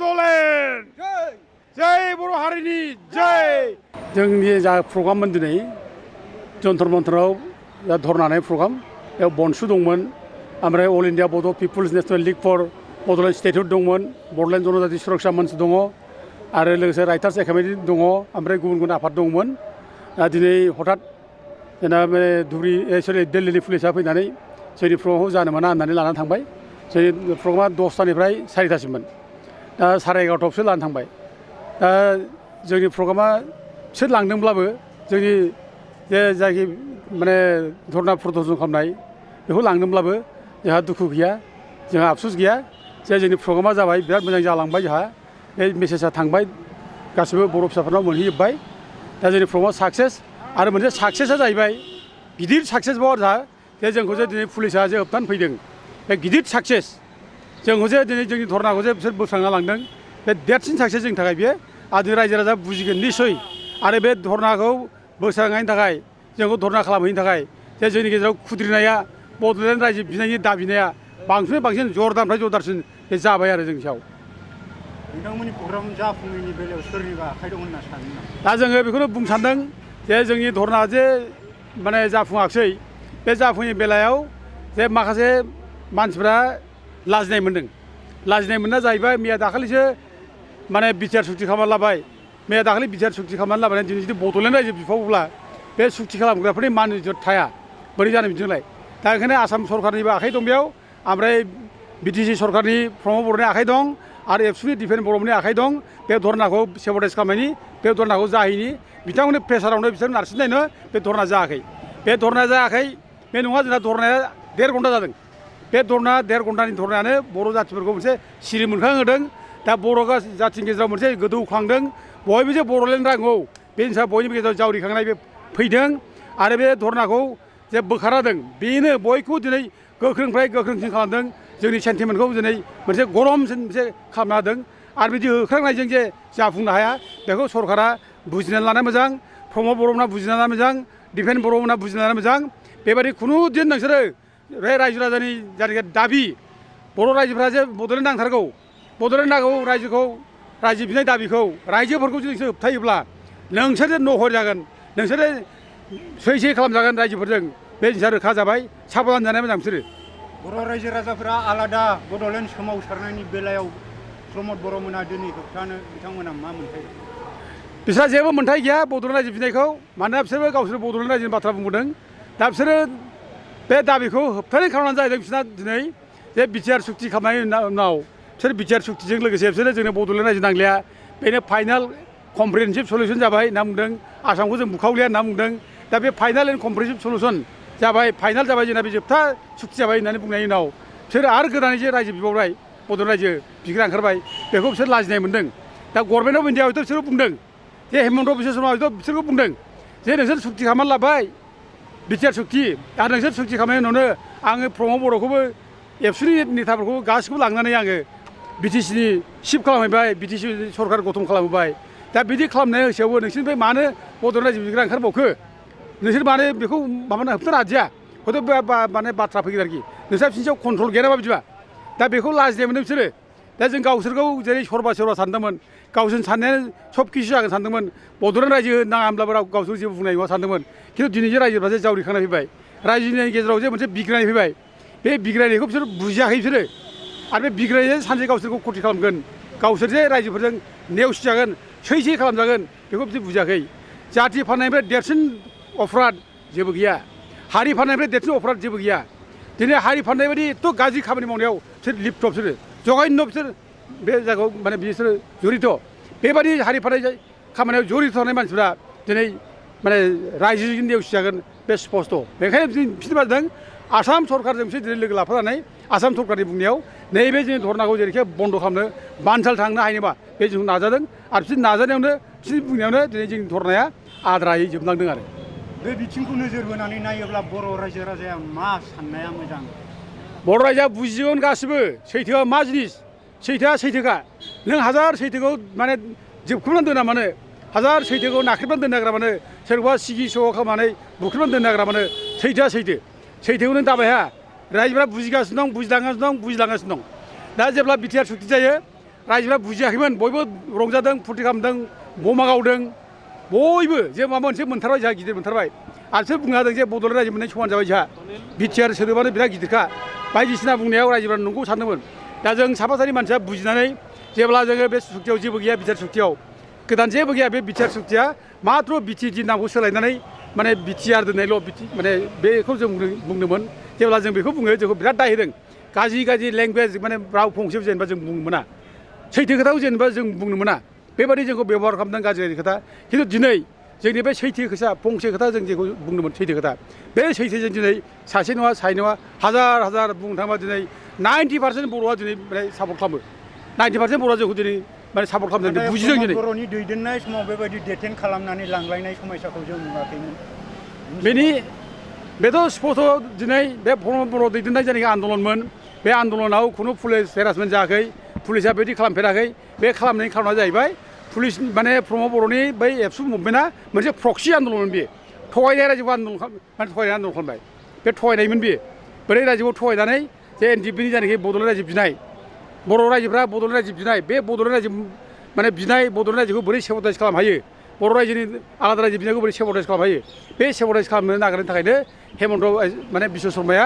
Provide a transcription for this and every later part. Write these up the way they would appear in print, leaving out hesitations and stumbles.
बड'लेण्ड जय बर' हारिनि जय जोंनि जा प्रग्राममोन दिनै जन्तर मन्तराव जा धरनानै प्रग्राम बेयाव बनसु दंमोन ओमफ्राय All India Bodo' People's National League for Bodoland statehood दंमोन बड'लेण्ड जनजाति सुरक्षा मन्च दङ आरो लोगोसे राइटार्स एकाडेमि दङ ओमफ्राय गुबुन गुबुन आफाद दंमोन दिनै हठात जोंना बे दिल्लीनि पुलिसा फैनानै जोंनि प्रग्रामखौ जानो मोना होननानै लानानै थांबाय जोंनि प्रग्रामा 10टानिफ्राय 4टासिममोन दा 11:30आवसो लानानै थांबाय दा जोंनि प्रग्रामा बिसोर लांदोंब्लाबो जोंनि जे जायखि माने धरना प्रदर्शन खालामनाय बेखौ लांदोंब्लाबो जोंहा दुखु गैया जोंहा आफसुस गैया जे जोंनि प्रग्रामा जाबाय बिराद मोजां जालांबाय जोंहा बे मेसेजआ थांबाय गासिबो बर' फिसाफोरनाव मोनहैजोब्बाय दा जोंनि प्रग्रामा साक्सेस आरो मोनसे साक्सेसआ जाहैबाय गिदिर साक्सेसबाव जोंहा जे जोंखौ जे दिनै पुलिसा जे होबथानो फैदों बे गिदिर साक्सेस जोंखौ जे दिनै जोंनि धरनाखौ जे बिसोर बोस्रांना लांदों बे देरसिन साक्सेस जोंनि थाखाय बेयो आरो रायजो राजा बुजिगोन निस्सय आरो बे धरनाखौ बोस्रांनायनि थाखाय जोंखौ धरना खालामहैनो थाखाय जे जोंनि गेजेराव खुद्रिनाया बड'लेण्ड रायजो बिनायनि दाबिनाया बांसिन बांसिन जरदारनिफ्राय जरदारसिन बे जाबाय आरो जोंनि सायाव नोंथांमोननि प्रग्राम जाफुङैनि बेलायाव सोरनिबा आखाइ दं होनना सानो दा जोङो बेखौनो बुंनो सानदों जे जोंनि धरना जे माने जाफुङाखसै बे जाफुङैनि बेलायाव जे माखासे मानसिफ्रा लाजिनाय मोनदों लाजिनाय मोनना जाहैबाय मैया दाखालिसो माने बिटिआर सुक्ति खालामना लाबाय मैया दाखालि बिटिआर सुक्ति खालामनानै लाबाय दिनै जुदि बड'लेण्ड रायजो बिफावोब्ला बे सुक्ति खालामग्राफोरनि मान इज्जत थाया बोरै जानो बिदिजोंलाय दा ओंखायनो आसाम सरकारनिबो आखाइ दं बेयाव ओमफ्राय बिटिसि सरकारनि प्रमद बर'नि आखाइ दं आरो एबसुनि डिफेन्स बर'नि आखाइ दं बे धरनाखौ सेबटाइज खालामनायनि बे धरनाखौ जाहैनि बिथांमोननि प्रेसारावनो बिसोर नारसिननायनो बे धरना जायाखै बे धरना जायाखै बे नङा जोंना धरनाया 1.5 घन्टा जादों बे धरना 1.5 घन्टानि धरनायानो बर' जाथिफोरखौ मोनसे सिरि मोनखांहोदों दा बर' जाथिनि गेजेराव मोनसे गोदौखांदों बयबो जे बड'लेण्ड नांगौ बे हिसाबै बयनिबो गेजेराव जावरिखांनाय बे फैदों आरो बे धरनाखौ जे बोखारदों बेनो बयखौबो दिनै गोख्रोंनिफ्राय गोख्रोंसिन खालामदों जोंनि सेन्टिमेन्टखौ दिनै मोनसे गरमसिन मोनसे खालामना होदों आरो बिदि होख्रांनायजों जे जाफुंनो हाया बेखौ सरकारा बुजिनानै लानाया मोजां प्रमद बर'मोनहा बुजिनानै लानाया मोजां डिफेन्स बर'मोनहा बुजिनानै लानाया मोजां बेबायदि खुनु दिन नोंसोरो बे रायजो राजानि जायनाखि दाबि बर' रायजोफ्रा जे बड'लेण्ड नांथारगौ बड'लेण्ड नांगौ रायजोखौ रायजो बिनाय दाबिखौ रायजोफोरखौ जुदि नोंसोर होबथायोब्ला नोंसोरो नहर जागोन नोंसोरो सै खालामजागोन रायजोफोरजों बे जिनिसा रोखा जाबाय साबधान जानाया मोजां बिसोरो बर' रायजो राजाफोरा आलादा बड'लेण्ड सोमावसारनायनि बेलायाव प्रमद बर'मोनहा दिनै होबथानो बिथांमोना मा मोन्थाय बिसोरहा जेबो मोन्थाय गैया बड'लेण्ड रायजो बिनायखौ मानोना बिसोरबो गावसोर बड'लेण्ड रायजोनि बाथ्रा बुंबोदों दा बिसोरो बे दाबिखौ होबथानाय खालामनानै जाहैदों बिसोरना दिनै जे बिटिआर सुक्ति खालामनायनि उनाव बिसोर बिटिआर सुक्तिजों लोगोसे बिसोरो जोंनो बड'लेण्ड रायजो नांलिया बेनो फाइनाल कमप्रिहेनसिभ सलिउसन जाबाय होनना बुंदों आसामखौ जों बुखावलिया होनना बुंदों दा बे फाइनाल एन्ड कमप्रिहेनसिभ सलिउसन जाबाय फाइनाल जाबाय जोंना बे जोबथा सुक्ति जाबाय होननानै बुंनायनि उनाव बिसोर आरो गोदानै जे रायजो बिबावबाय बड'लेण्ड रायजो बिग्रा ओंखारबाय बेखौ बिसोर लाजिनाय मोनदों दा गभर्नमेन्ट अफ इन्डिया हयथ' बिसोरो बुंदों जे हेमन्त बिश्व शर्मा हयथ' बिसोरखौ बुंदों जे नोंसोर सुक्ति खालामनानै लाबाय बिटिआर सुक्ति आरो नोंसोर सुक्ति खालामनायनि उनावनो आङो प्रमद बर'खौबो एबसुनि नेताफोरखौ गासिखौबो लांनानै आङो बिटिसिनि सिफ खालामहैबाय बिटिसि सरकार गठन खालामहोबाय दा बिदि खालामनाय हिसाबावबो नोंसोरनिफ्राय मानो बड'लेण्ड रायजो बिग्रा ओंखारबावखो नोंसोर मानो बेखौ माबानो होबथानो हादिया हयथ' माने बाथ्रा फैगोन आरोखि नोंस्रा बिसोरनि सायाव कन्ट्रल गैया नामा बिदिबा दा बेखौ लाजिनाय मोनो बिसोरो दा जों गावसोरखौ जेरै सोरबा सानदोंमोन गावसोर साननाया सब किसु जागोन सानदोंमोन बड'लेण्ड रायजो नाङा होनब्लाबो गावसोर जेबो बुंनाय नङा सानदोंमोन खिन्थु दिनै जे रायजोफ्रा जे जावरिखांनाय फैबाय रायजोनि गेजेराव जे मोनसे बिग्रायनाय फैबाय बे बिग्रायनायखौ बिसोर बुजियाखै बिसोरो आरो बे बिग्रायनायजों सानसे गावसोरखौ खथि खालामगोन गावसोर जे रायजोफोरजों नेवसिजागोन सै खालामजागोन बेखौ बिसोर बुजियाखै जाथि फाननायनिफ्राय देरसिन अपराध जेबो गैया हारि फाननायनिफ्राय देरसिन अपराध जेबो गैया दिनै हारि फाननाय बायदि एथ' गाज्रि खामानि मावनायाव बिसोर लिप्त बिसोरो जगायनो बिसोर बे जायगायाव माने बिसोरो जरित बेबायदि हारि फाननाय खामानियाव जरित थानाय मानसिफ्रा दिनै माने रायजोजों नेवसिजागोन बे स्पस्ट बेखायनो बिसोर मा जादों आसाम सरकारजों बिसोर दिनै लोगो लाफानानै आसाम सरकारनि बुंनायाव नैबे जोंनि धरनाखौ जेरैखि बन्द' खालामनो बानसाल थांनो हायोबा बे जों नाजादों आरो बिसोर नाजानायावनो बिसोरनि बुंनायावनो दिनै जोंनि धरनाया आद्रायै जोबलांदों आरो बे बिथिंखौ नोजोर बोनानै नायोब्ला बर' रायजो राजाया मा साननाया मोजां बर' रायजोआ बुजिगोन गासिबो सैथोआ मा जिनिस सैथोआ सैथोखा नों हाजार सैथोखौ माने जोबख्रुबनानै दोना मानो हाजार सैथोखौ नाख्रेबनानै दोननो नागिरा मानो सोरखौबा सिगि सग' खालामनानै बुख्रेबनानै दोननो नागिरा मानो सैथोआ सैथोखौ नों दाबायहा रायजोफ्रा बुजिगासिनो दं बुजिलांगासिनो दं दा जेब्ला बिटिआर सुक्ति जायो रायजोफ्रा बुजियाखैमोन बयबो रंजादों फुरथि खालामदों बमा गावदों बयबो जे माबा मोनसे मोनथारबाय जोंहा गिदिर मोनथारबाय आरो सोर बुंनो हादों जे बड'लेण्ड रायजो मोननाय समान जाबाय जोंहा बिटिआर सोदोबानो बिराद गिदिरखा बायदिसिना बुंनायाव रायजोफ्रा नंगौ सानदोंमोन दा जों साफा सानै मानसिया बुजिनानै जेब्ला जोङो बे सुक्तियाव जेबो गैया बिटिआर सुक्तियाव गोदान जेबो गैया बे बिटिआर सुक्तिया माथ्र बिटिएडि नामखौ सोलायनानै माने बिटिआर दोननायल' माने बेखौ जों बुंदोंमोन जेब्ला जों बेखौ बुङो जोंखौ बिराद दाय होदों गाज्रि लेंगुवेज माने राव फंसेबो जेनेबा जों बुंनो मोना सैथो खोथाखौ जेनेबा जों बुंनो मोना बेबायदि जोंखौ बेबहार खालामदों गाज्रि खोथा खिन्थु दिनै जोंनि बे सैथो खोथा फंसे खोथा जों जेखौ बुंदोंमोन सैथो खोथा बे सैथोजों दिनै सासे नङा सानै नङा हाजार बुंनो थाङोबा दिनै 90% बर'आ दिनै माने सापर्ट खालामो 90% बर'आ जोंखौ दिनै माने सापर्ट खालामदों बुजिदों दिनै बर'नि दैदेननाय समाव बेबायदि डेटेन खालामनानै लांलायनाय समयसाखौ जों नुवाखैमोन बेथ' स्पस्ट दिनै बे बर' दैदेननाय जायनाखि आन्दलनमोन बे आन्दलनाव खुनु पुलिस हेरासमेन्ट जायाखै पुलिसा बेबायदि खालामफेराखै बे खालामनायनि खारना जाहैबाय पुलिस माने प्रमद बर'नि बै एबसु मुभमेन्टआ मोनसे प्रक्सि आन्दलनमोन बेयो थगायनाय रायजोखौ माने थगायनाय आन्दलन खालामबाय बे थगायनायमोन बेयो बोरै रायजोखौ थगायनानै जे एनडिएफबिनि जायनाखि बड'लेण्ड रायजो बिनाय बर' रायजोफ्रा बड'लेण्ड रायजो बिनाय बे बड'लेण्ड रायजो माने बिनाय बड'लेण्ड रायजोखौ बोरै सेबटाइज खालामनो हायो बर' रायजोनि आलादा रायजो बिनायखौ बोरै सेबटाइज खालामनो हायो बे सेबटाइज खालामनो नागिरनो थाखायनो हेमन्त माने बिश्व शर्माया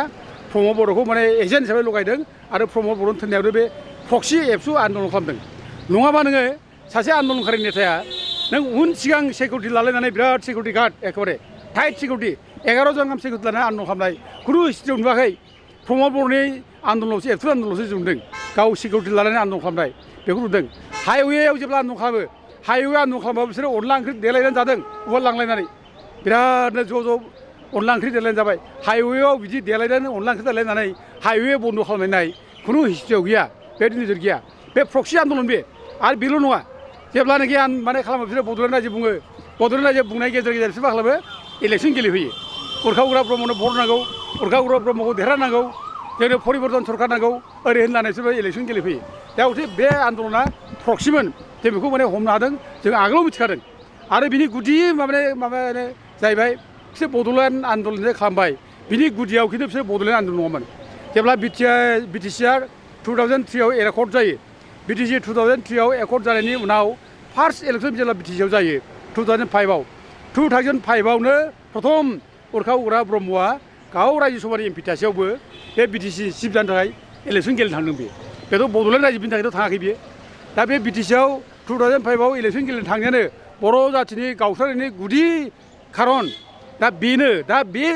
प्रमद बर'खौ माने एजेन्ट हिसाबै लगायदों आरो प्रमद बर'नि थोननायावनो बे प्रक्सि एबसु आन्दलन खालामदों नङाबा नोङो सासे आन्दलनकारि नेताया नों उन सिगां सिकिउरिटि लालायनानै बिराद सिकिउरिटि गार्ड एखेबारे टाइट सिकिउरिटि 11 जन गाहाम सिकिउरिटि लानानै आन्दलन खालामनाय खुनु हिस्ट्रियाव नुवाखै प्रमद बर'नि आन्दलनावसो एबसु आन्दलनावसो नुदों गाव सिकिउरिटि लानानै आन्दलन खालामनाय बेखौ नुदों हाइवेआव जेब्ला आन्दलन खालामो हाइवे आन्दलन खालामबाबो बिसोरो अनला ओंख्रि देलायनानै जादों उवाल लांलायनानै बिरादनो ज' अनला ओंख्रि देलायनानै जाबाय हाइवेआव बिदि देलायनानै अनला ओंख्रि देलायनानै हाइवे बन्द खालामनाय खुनु हिस्ट्रियाव गैया बे नोजोर गैया बे प्रक्सि आन्दलन बे आरो बेल' नङा जेब्लानाखि माने खालामो बिसोरो बड'लेण्ड रायजो बुङो बड'लेण्ड रायजो बुंनाय गेजेर बिसोर मा खालामो इलेक्सन गेलेहोयो उरखा उग्रा ब्रह्मनो भट नांगौ उरखा उग्रा ब्रह्मखौ देरहानांगौ जोंनो परिबर्तन सरकार नांगौ ओरै होननानै बिसोरो इलेक्सन गेलेफैयो दा बे आन्दलना प्रक्सिमोन जों बेखौ माने हमनो हादों जों आगोलाव मिथिखादों आरो बिनि गुदि माबायानो जाहैबाय बिसोर बड'लेण्ड आन्दलन खालामबाय बिनि गुदियाव खिन्थु बिसोर बड'लेण्ड आन्दलन नङामोन जेब्ला बिटिसिआ 2003आव एकर्ड जायो बिटिसि 2003आव एकर्ड जानायनि उनाव फार्स्ट इलेक्सन जेब्ला बिटिसिआव जायो 2005आवनो प्रथम उरखा उग्रा ब्रह्मआ गाव रायजो सभानि एमपि थासेयावबो बे बिटिसि चिफ जानो थाखाय इलेक्सन गेलेनो थांदों बेथ' बड'लेण्ड रायजो बिनि थाखायथ' थाङाखै बियो दा बे बिटिसिआव 2005आव इलेक्सन गेलेनो थांनायानो बर' जाथिनि गावस्रानायनि गुदि खारन दा बेनो दा बे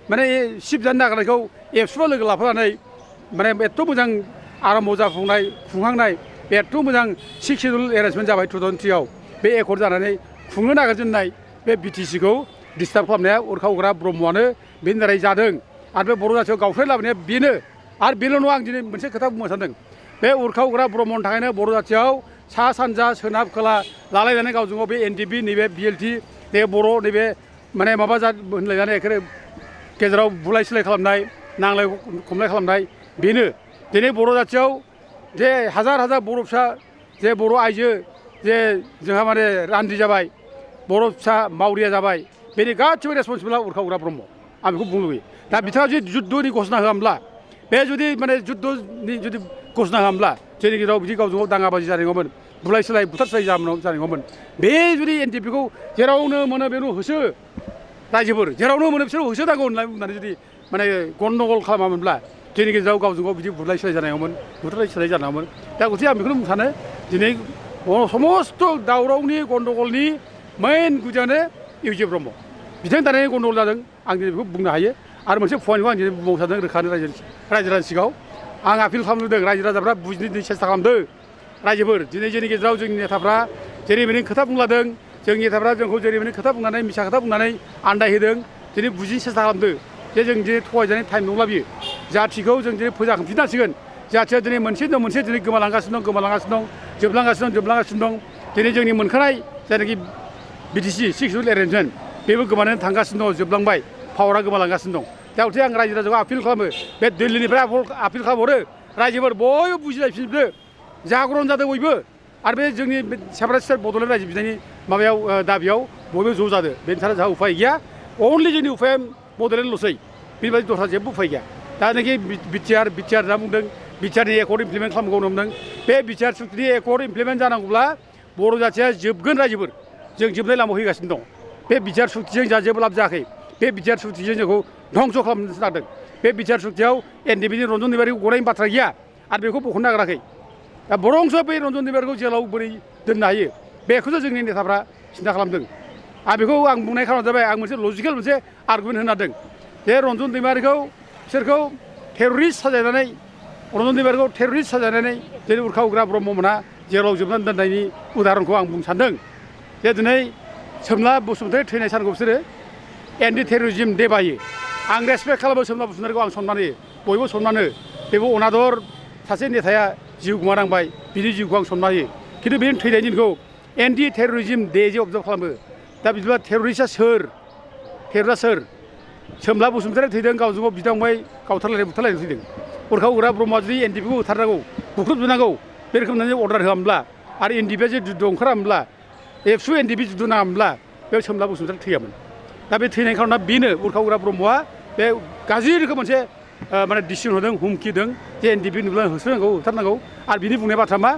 माने चिफ जानो नागिरनायखौ एबसुआ लोगो लाफानानै माने एथ' मोजां आराम्भ जाफुंनाय खुंहांनाय एथ' मोजां 6 सिडुल एरेन्जमेन्ट जाबाय 2003आव बे एकर्ड जानानै खुंनो नागिरजेननाय बे बिटिसिखौ डिस्टार्ब खालामनाया उरखा उग्रा ब्रह्मआनो बेनि दारै जादों आरो बे बर' जाथियाव गावस्राय लाबोनाया बेनो आरो बेल' नङा आं दिनै मोनसे खोथा बुंनो सानदों बे उरखा उग्रा ब्रह्मनि थाखायनो बर' जाथियाव सा सानजा सोनाब खोला लालायनानै गावजों गाव बे एनडिएफबि नैबे बिएलटि नैबे बर' नैबे माने माबा होनलायनानै एखेबारे गेजेराव बुलाय सोलाय खालामनाय नांलाय खमलाय खालामनाय बेनो दिनै बर' जाथियाव जे हाजार बर' फिसा जे बर' आइजो जे जोंहा माने रान्दि जाबाय बर' फिसा मावरिया जाबाय बेनि गासिबो रेसपन्सिबोला उरखा उग्रा ब्रह्म आं बेखौ बुंनो लुबैयो दा बिथाङा जुदि जुद्धनि घोषणा होआमोनब्ला बे जुदि माने जुद्धनि जुदि घोषणा होआमोनब्ला जोंनि गेजेराव बिदि गावजों गाव दाङाबाजि जानाय नङामोन बुलाय सोलाय बुथारस्राय जानाय नङामोन बे जुदि एनडिएफबिखौ जेरावनो मोनो बेनो होसो रायजोफोर जेरावनो मोनो बिसोर होसोनांगौ होननानै जुदि माने गन्दगल खालामामोनब्ला जोंनि गेजेराव गावजों गाव बिदि बुलाय सोलाय जानायावमोन बुथारलाय सोलाय जानायावमोन दा गथिखे आं बेखौनो बुंनो सानो दिनै समस्त दावरावनि गन्दगलनि मेइन गुदियानो इउजिए ब्रह्म बिथांनि दानाय गन्दगल जादों आं दिनै बेखौ बुंनो हायो आरो मोनसे पइन्टखौ आं दिनै बुंबावनो सानदों रोखानो रायजो राजानि सिगाङाव आं आपिल खालामदों रायजो राजाफ्रा बुजिनो सेस्था खालामदों रायजोफोर दिनै जोंनि गेजेराव जोंनि नेताफ्रा जेरैबायदि खोथा बुंलादों जोंनि नेताफ्रा जोंखौ जेरैबायदि खोथा बुंनानै मिसा खोथा बुंनानै आन्दायहोदों दिनै बुजिनो सेस्था खालामदों जे जों दिनै थगायजानाय टाइम नंला बियो जाथिखौ जों दिनै फोजाखांफिननांसिगोन जाथिया दिनै मोनसे दिनै गोमालांगासिनो दं जोबलांगासिनो दं दिनै जोंनि मोनखानाय जायनाखि बिटिसि 6 सिडुल एरेन्जमेन्ट बेबो गोमानानै थांगासिनो दं जोबलांबाय पावारा गोमालांगासिनो दं दा गथिखे आं रायजो राजाखौ आपिल खालामो बे दिल्लीनिफ्राय आपिल खालामहरो रायजोफोर बयबो बुजिलायफिनजोबदो जागरन जादों बयबो आरो बे जोंनि सेपारेट स्टेट बड'लेण्ड रायजो बिनायनि माबायाव दाबियाव बयबो ज' जादों बेनि थाखाय जोंहा उफाय गैया अनलि जोंनि उफाया बड'लेण्डल'सै बेबायदि दस्रा जेबो उफाय गैया दा नाखि बिटिआर होनना बुंदों बिटिआरनि एकर्ड इमप्लिमेन्ट खालामगौ नंदों बे बिटिआर सुक्तिनि एकर्ड इमप्लिमेन्ट जानांगौब्ला बर' जाथिया जोबगोन रायजोफोर जों जोबनाय लामायाव फैगासिनो दं बे बिटिआर सुक्तिजों जोंहा जेबो लाब जायाखै बे बिटिआर सुक्तिजों जोंखौ धंस' खालामनो नागिरदों बे बिटिआर सुक्तियाव एनडिपिनि रन्जन दैमारिखौ गनायनि बाथ्रा गैया आरो बेखौ बख'नो नागिराखै दा बरंस' बे रन्जन दैमारिखौ जेलाव बोरै दोननो हायो बेखौसो जोंनि नेताफ्रा सिन्था खालामदों आरो बेखौ आं बुंनाय खारना जाबाय आं मोनसे लजिकेल मोनसे आर्गुमेन्ट होनो हादों बे रन्जन दैमारिखौ बिसोरखौ टेररिस्ट साजायनानै रन्जन दैमारिखौ टेररिस्ट साजायनानै जेरै उरखा उग्रा ब्रह्ममोना जेराव जोबनानै दोननायनि उदाहरनखौ आं बुंनो सानदों जे दिनै सोमला बसुमतारी थैनाय सानखौ बिसोरो एन्टि टेररिज्म डे बायो आं रेसपेक्ट खालामो सोमला बसुमतारीखौ आं सनमान होयो बयबो सनमान होयो बेबो अनादर सासे नेताया जिउ गोमानांबाय बिनि जिउखौ आं सनमान होयो खिन्थु बेनि थैनायनि दिनखौ एन्टि टेररिज्म डे जे अबजार्भ खालामो दा बिदिब्ला टेररिस्टआ सोर टेररिस्टआ सोर सोमला बसुमतारी थैदों गावजों गाव बिदा फंबाय गावथारलायनाय बुथारलायनाय थैदों उरखा उग्रा ब्रह्मआ जुदि एनडिपिखौ होथारनांगौ बुख्रुबजोबनांगौ बे रोखोमनि अर्डार होआमोनब्ला आरो एनडिपिआ जे जुद्ध ओंखारामोनब्ला एबसु एनडिपि जुद्ध नाङामोनब्ला बे सोमला बसुमतारी थैयामोन दा बे थैनाय खारना बेनो उरखा उग्रा ब्रह्मआ बे गाज्रि रोखोम मोनसे माने डिसिसन होदों हुमखि होदों जे एनडिपि नुब्ला होसोनांगौ होथारनांगौ आरो बिनि बुंनाय बाथ्रा मा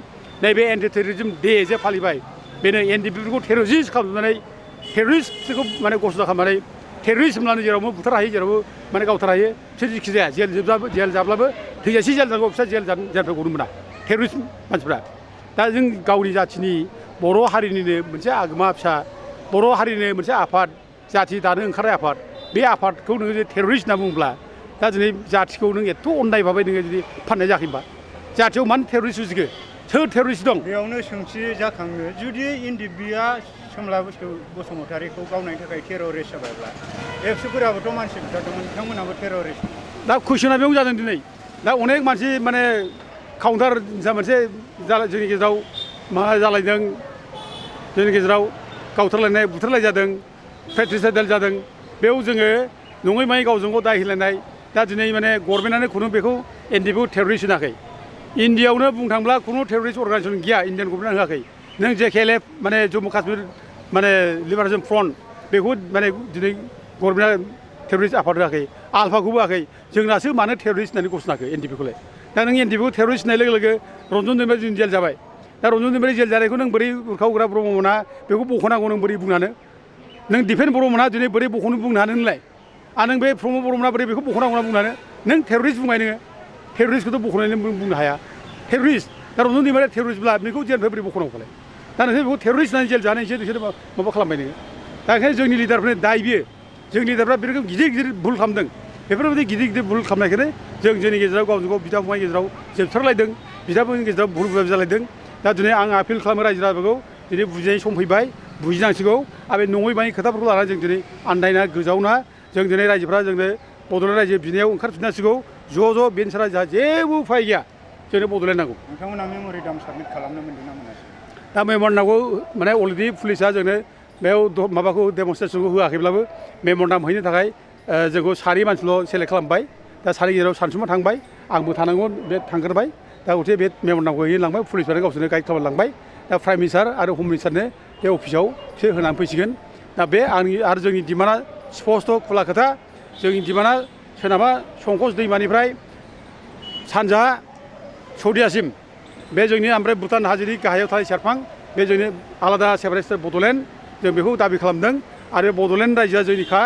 नैबे एन्टि टेररिज्म डे जे फालिबाय बेनो एनडिपिफोरखौ टेररिस्ट खालामनानै टेररिस्टफोरखौ माने गसदा खालामनानै टेररिस्ट होनब्लानो जेरावबो बुथार हायो जेरावबो माने गावथार हायो बिसोर जिखि जाया जेल जाब्लाबो थैजासे जेल जानांगौ बिसोर जेलनिफ्राय गनो मोना टेररिस्ट मानसिफ्रा दा जों गावनि जाथिनि बर' हारिनिनो मोनसे आगोमा फिसा बर' हारिनि मोनसे आफाद जाथि दानो ओंखारनाय आफाद बे आफादखौ नोङो जे टेररिस्ट होनना बुङोब्ला दा दिनै जाथिखौ नों एथ' अननाय भाबै नोङो जुदि फाननाय जायाखै होनबा जाथियाव मानो टेररिस्ट उजिखो सोर टेररिस्ट दं बेयावनो सोंथि जाखाङो जुदि एनडिपिआ सोमला बसुमतारीखौ गावनायनि थाखाय टेररिस्ट जाबायब्ला एबसुफोराबोथ' मानसि बुथारदोंमोन बिथांमोनाबो टेररिस्ट दा कुइसना बेयाव जादों दिनै दा अनेक मानसि माने काउन्टार जा मोनसे जोंनि गेजेराव मा जालायदों जोंनि गेजेराव गावथारलायनाय बुथारलाय जादों पेट्रिसाइडेल जादों बेयाव जोङो नङै मायै गावजों गाव दाय होलायनाय दा दिनै माने गभर्नमेन्टआनो खुनु बेखौ एनडिपिखौ टेररिस्ट होनाखै इन्डियाआवनो बुंनो थांब्ला खुनु टेररिस्ट अर्गानाइजेसन गैया इन्डियान गभर्नमेन्टआ होआखै नों जेकेएलएफ माने जम्मु काश्मीर माने लिबारेशन फ्रन्ट बेखौ माने दिनै गभर्नमेन्टआ टेररिस्ट आफाद होआखै आलफाखौबो होआखै जोंनासो मानो टेररिस्ट होननानै घोषणाखै एनडिपिखौलाय दा नों एनडिपिखौ टेररिस्ट होननाय लोगो लोगो रन्जन दैमारि जों जेल जाबाय दा रन्जन दैमारि जेल जानायखौ नों बोरै उरखा उग्रा ब्रह्ममोना बेखौ बख'नांगौ नों बोरै बुंनानै नों दिफेन ब्रह्ममोना दिनै बोरै बख'नो बुंनो हानो नोंलाय आरो नों बे प्रमद ब्रह्ममोना बोरै बेखौ बख'नांगौ होनना बुंनानै नों टेररिस्ट बुंबाय नोङो टेररिस्टखौथ' बख'नानै बुंनो हाया टेररिस्ट दा रन्जन दैमारिया टेररिस्टब्ला बेखौ जेलनिफ्राय बोरै बख'नांगौलाय दा नोंसोर बेखौ टेररिस्ट होननानै जेल जानायसो नोंसोर माबा खालामबाय नोङो दा ओंखायनो जोंनि लिडारफोरनि दाय बियो जोंनि लिडारफ्रा बे रोखोम गिदिर गिदिर भुल खालामदों बेफोरबायदि गिदिर गिदिर भुल खालामनायखौनो जोंनि गेजेराव गावजों गाव बिदा फंबायनि गेजेराव जोबथारलायदों बिदाफोरनि गेजेराव भुल बुलाय जालायदों दा दिनै आं आपिल खालामो रायजो राजाफोरखौ दिनै बुजिनाय सम फैबाय बुजिनांसिगौ आरो बे नङै बाङै खोथाफोरखौ लानानै जों दिनै आन्दायना गोजावना जों दिनै रायजोफ्रा जोंनो बड'लेण्ड रायजो बिनायाव ओंखारफिननांसिगौ ज' बेनि सारा जोंहा जेबो उफाय गैया जोंनो बड'लेण्ड नांगौ नोंथांमोना मेम'रेन्डाम साबमिट खालामनो मोनदों ना मोनासै दा मेम'रेन्डामखौ माने अलरेडि पुलिसा जोंनो बेयाव माबाखौ डेमनस्ट्रेसनखौ होआखैब्लाबो मेम'रेन्डाम हैनो थाखाय जोंखौ सानै मानसिल' सेलेक्ट खालामबाय दा सानै गेजेराव सानसुमा थांबाय आंबो थानांगौ बे थांग्रोबाय दा गथे बे मेम'रेन्डामखौ हैनो लांबाय पुलिसफोरा गावसोरनो गाइड खालामलांबाय दा प्राइम मिनिस्टार आरो हम मिनिस्टारनो बे अफिसावसो होनानै फैसिगोन दा बे आंनि आरो जोंनि डिमान्डआ स्पस्ट' खुला खोथा जोंनि डिमान्डआ सोनाबहा संकस दैमानिफ्राय सानजाहा सौदियासिम बे जोंनि ओमफ्राय भुटान हाजोनि गाहायाव थानाय सेरफां बे जोंनि आलादा सेपारेट स्टेट बड'लेण्ड जों बेखौ दाबि खालामदों आरो बड'लेण्ड रायजोआ जोंनिखा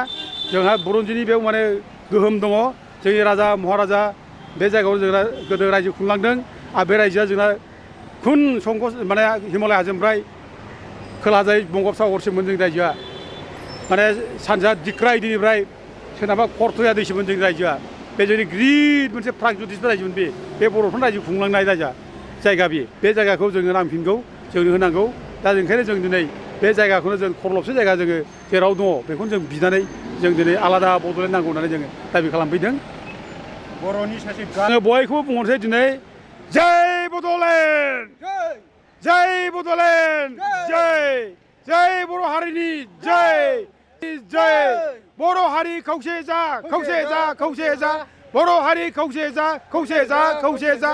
जोंहा बुरन्जिनि बेयाव माने गोहोम दङ जोंनि राजा महाराजा बे जायगायाव जोंना गोदो रायजो खुंलांदों आरो बे रायजोआ जोंना खुन संकस माने हिमालय हाजोनिफ्राय खोलाजाय बंग'पसागरसिममोन जोंनि रायजोआ माने सानजा दिक्राय दैनिफ्राय सोनाबा करथया दैसिममोन जोंनि रायजोआ बे जोंनि गिदिर मोनसे प्रागज्यतिस रायजोमोन बे बर'फोरनि रायजो खुंलांनाय जायगा बे जायगाखौ जोङो नांफिनगौ जोंनो होनांगौ दा ओंखायनो जों दिनै बे जायगाखौनो जों खरलबसे जायगा जोङो जेराव दङ बेखौनो जों बिनानै जों दिनै आलादा बड'लेण्ड नांगौ होननानै जोङो दाबि खालामफैदों बर'नि सासे आङो बयखौबो बुंहरसै दिनै जय बड'लेण्ड जय बड'लेण्ड जय बर' हारिनि जय बर' हारि खौसे जा बर' हारि खौसे जा